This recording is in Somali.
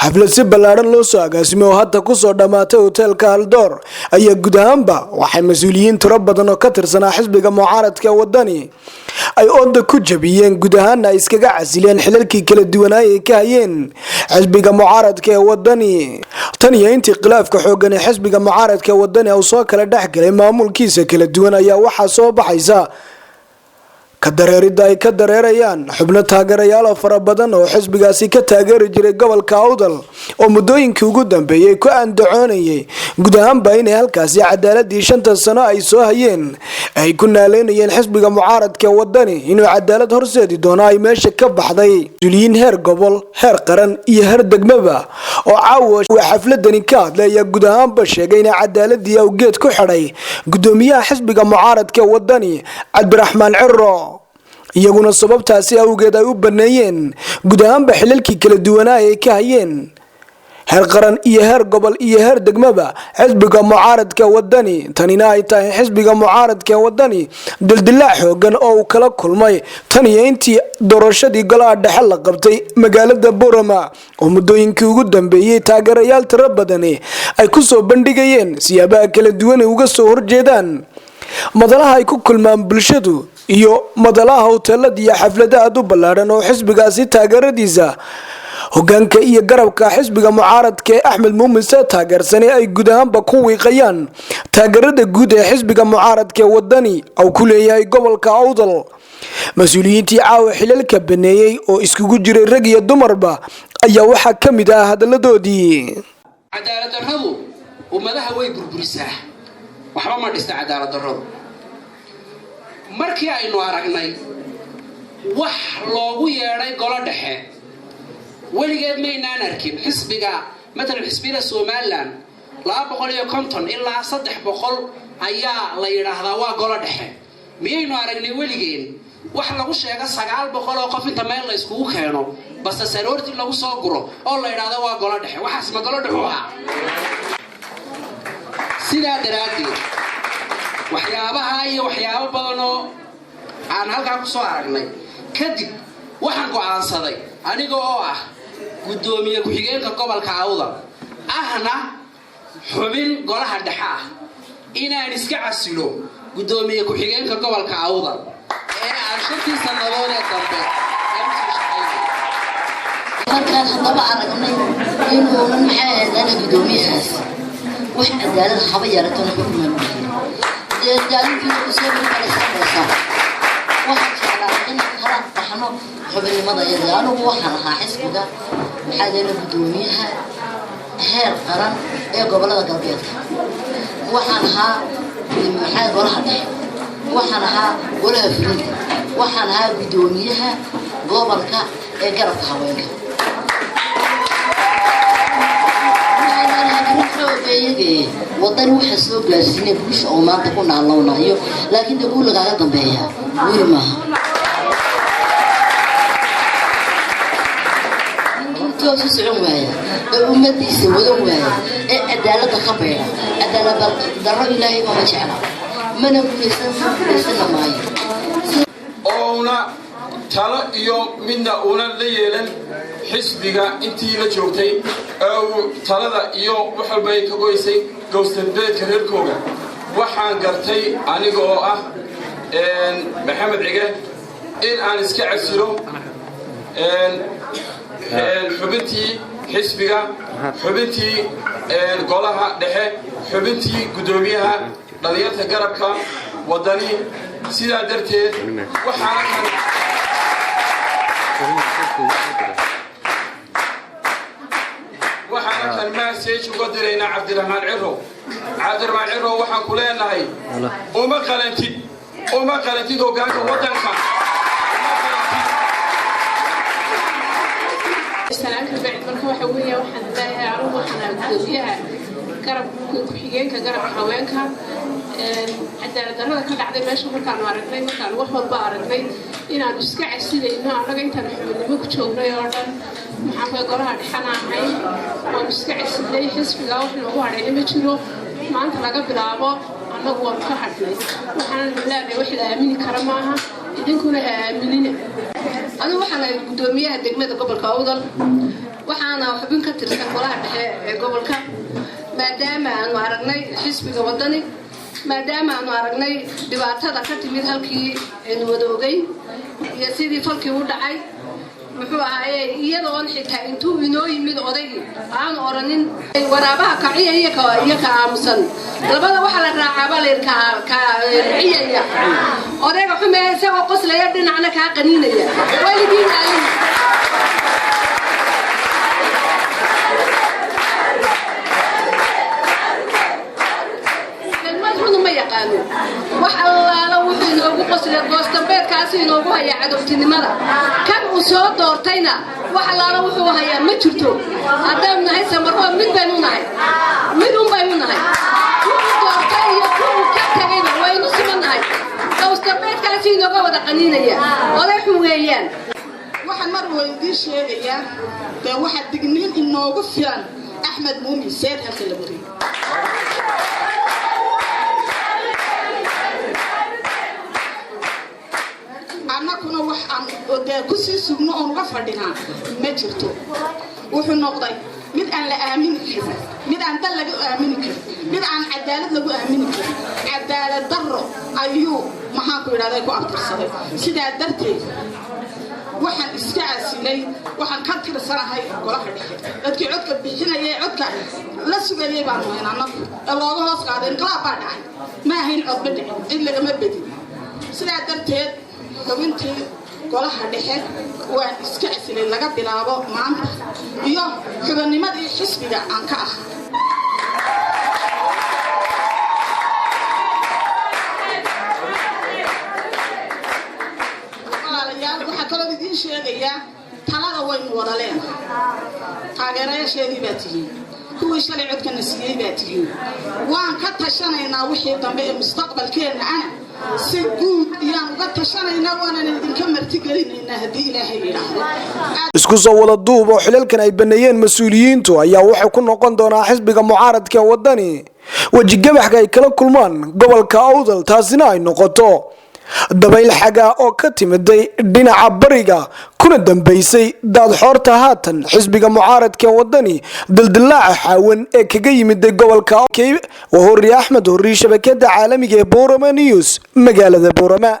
Xaflad si ballaadhan loo soo agaasimay oo hadda kusoo dhammaatay hoteelka Haldoor ayaa guud ahaanba waxay mas-uuliyiin tiro badan oo ka tirsanaa xisbiga mucaaradka Wadani ay ooda ku jabiyeen, guud ahaana ay iskaga casileen xilalkii kala duwanaay ay ka hayeen xisbiga mucaaradka ee Wadani. Tan iyo intii khilaafka xoogan ee xisbiga mucaaradka ee Wadani uu soo kala dhex galay maamulkiisa kala duwan ayaa waxaa soo baxaysa ka dareerida ay ka dareerayaan xubno taageerayaal oo fara badan oo xisbigaasi ka taageeri jiray gobolka Awdal, oo muddooyinkii ugu dambeeyey ku andacoonayay guud ahaanba inay halkaasi cadaaladii 5ta sano ay soo hayeen ay ku naaleynayeen xisbiga mucaaradka Wadani inuu cadaalad horseedi doono ay meesha ka baxday. Mas-uuliyiin heer gobol, heer qaran iyo heer degmaba oo caawa xafladani ka hadlay ayaa guud ahaanba sheegay inay cadaaladii awgeed ku xidhay gudoomiyaha xisbiga mucaaradka Wadani, Cabdiraxmaan Ciro, iyaguna sababtaasi awgeed ay u baneeyeen guud ahaanba xilalkii kala duwanaa ay ka hayeen heer qaran iyo heer gobol iyo heer degmaba xisbiga mucaaradka Wadani. Tanina ay tahay xisbiga mucaaradka Wadani dildilaac xoogan oo uu kala kulmay tan iyo intii doorashadii golaha dhexe la qabtay magaalada Borama, oo muddooyinkii ugu dambeeyey taageerayaal tiro badani ay kusoo bandhigayeen siyaabaha kala duwan ay uga soo horjeedaan madalaha ay ku kulmaan bulshadu iyo madalaha hoteelada iyo xaflada aad u ballaadhan oo xisbigaasi taageeradiisa hogaanka iyo garabka xisbiga mucaaradka ee Axmed Muumin Seed taageersanay ay guud ahaanba ku wiiqayaan taageerada guud ee xisbiga mucaaradka ee Wadani uu ku leeyahay gobolka Awdal. Mas-uuliyiintii caawa xilalka baneeyey oo iskugu jiray rag iyo dumarba ayaa waxaa ka mid ah hadaladoodii. Cadaalad darradu ummadaha way burburisaa, waxba ma dhista cadaalad darradu. Markii aynu aragnay wax loogu yeedhay golo dhexe, weligeed maynaan arkin xisbiga, matalan xisbiyada Somaliland, 250 ilaa 300 ayaa la yidhaahdaa waa golo dhexe. Miyaynu aragnay weligeen wax lagu sheego 900 oo qof inta meel la iskugu keeno, base saroortii lagu soo guro oo la yidhaahdo waa golo dhexe? Waxaas ma golo dhexu ahaa? Sidaa daraaddeed, waxyaabaha iyo waxyaabo badan oo aan halkaa ku soo aragnay kadib, waxaan go'aansaday aniga oo ah guddoomiye ku-xigeenka gobolka Awdal, ahna xubin golaha dhexe ah, inaan iska casilo guddoomiye ku-xigeenka gobolka Awdal ee aan 5tii sannadood ee dambe aan usii shaqaynay. Markaan haddaba aragnay inuunan, maxay ahayd, ana guddoomiyahaas wax cadaalad haba yaratona xukumaan dee daalintiina usoo kala waxaan jeclaa inaan kala baxno xubinnimada iyada. Anigu waxaan ahaa xisbiga, maxaa yeele, guddoomiyaha heer qaran ee gobolada galbeedka, waxaan ahaa, maxaa, golaha dhexe, waxaan ahaa golaha fulinta, waxaan ahaa guddoomiyaha gobolka ee garabka haweenka. Xoogeeyage Wadani waxaa soo gaarsiinay guusha oo maanta ku naalownayo, laakiin dee guul lagaaga dambeeya guul maaha. Ninkii toos u socon waaya ee ummadiisa wadan waaya ee cadaaladda ka beydha, cadaalad darro Ilaahay mama jecla, mana guulaysan, guulaysana maayo. Ouna talo iyo midna uunan la yeelan xisbiga intii la joogtay ee uu talada iyo wax walba ay ka goysay gowstambeedka reerkooga. Waxaan gartay aniga oo ah Maxamed Cige in aan iska casilo xubintii xisbiga, xubintii golaha dhexe, xubintii guddoomiyaha dhalinyarta garabka Wadani. Sidaa darteed waxaana kan message uga diraynaa Cabdiraxmaan Ciro. Cabdiraxmaan Ciro, waxaan ku leenahay uma qalantid, uma qalantid hoggaanka waddanka, uma qalantid. Salaanka bacd, marka waxa weeya waxaan leeyahay anigu waxaan ahaa gudoomiyaha garab ku-xigeenka garabka haweenka. Cadaalad darrada ka dhacday meesha markaanu aragnay, markaanu wax walba aragnay, inaanu iska casidayno. Annaga intaanu xubinimo ku joognay oo dhan, maxaan kuwa golaha dhexana ahayn, waanu iska casidnay xisbiga. Wax noogu hadhayna ma jiro. Maanta laga bilaabo annagu waanu ka hadhnay. Waxaananu leenahay wax la aamini kara maaha, idinkuna ha aaminina. Anigu waxaan ahay guddoomiyaha degmada gobolka Awdal. Waxaana xubin ka tirsan golaha dhexe ee gobolka. Maadaama aanu aragnay xisbiga Wadani, maadaama aanu aragnay dhibaatada ka timid halkii aynu wada ogeyn iyo sidii falkii u dhacay, muxuu ahaaye, iyadoon xitaa intuu inoo yimid odaygii aanu oranin waraabaha kaciya iyo ka aamusan labada waxa la raacaabaa layidhi ka ciyaya. Odayga xumee isagoo qoslaya dhinacna kaa qaniinaya weligii yaalin. Kelmad runa ma yaqaano. Wax allaala wuxuu inoogu qoslay goosdambeedkaasu inoogu hayaa cadowtinimada. Kan uu soo doortayna wax allaala wuxuu hayaa ma jirto. Haddaynu nahay Samaroo, mid baynu nahay, mid un baynu nahay. Kuwu doortay iyo kuwu ka tegayba waynu siman nahay. Goosdambeedkaasu inooga wada qaniinaya. Oday xun weeyaan. Waxaan mar weydiin sheegayaa, dee waxaa digniin inoogu filan Axmed Muumin Seed halka la wariyay. Annaguna wax aan dee kusii sugno oon uga fadhinaa ma jirto. Wuxuu noqday mid aan la aamini karin, mid aan dal lagu aamini karin, mid aan cadaalad lagu aamini karin. Cadaalad darro ayuu, maxaanku idhahday, ku abtirsaday. Sidaa darteed waxaan iska casilay, waxaan ka tirsanahay golaha dhexe. Dadkii codka bixinayay, codka la sugayay baanu hayn annagu ee looga hoos qaaday. Inqilaab baa dhacay, ma ahayn codma dhicin, cid lagama bedin. Sidaa darteed xubintii golaha dhexe waan iska casilay laga bilaabo maanta, iyo xubinnimadii xisbiga aan ka ah. Walaalayaal, waxaa kaloo idiin sheegayaa, talada waynu wada leenahay. Taageerayaasheedii baa tihiin, kuwii shalay codkana siiyey baa tihiin. Waan ka tashanaynaa wixii dambe ee mustaqbalkeenna ana si guud iyaan uga tashanaynaa, waanan idinka martigelinaynaa haddii Ilaahay yidhaahdo. Isku soo wada duub oo xilalkan ay baneeyeen mas-uuliyiintu ayaa wuxuu ku noqon doonaa xisbiga mucaaradka ee Wadani wejigabaxka ay kala kulmaan gobolka Awdal, taasina ay noqoto dabayl xagaa oo ka timiday dhinaca bariga kuna dambaysay daadxoorta. Haatan xisbiga mucaaradka ee Wadani dildilaaca xaawan ee kaga yimiday gobolka. Waa Horri Axmed Horri, shabakada caalamiga ee Borama News, magaalada Borama.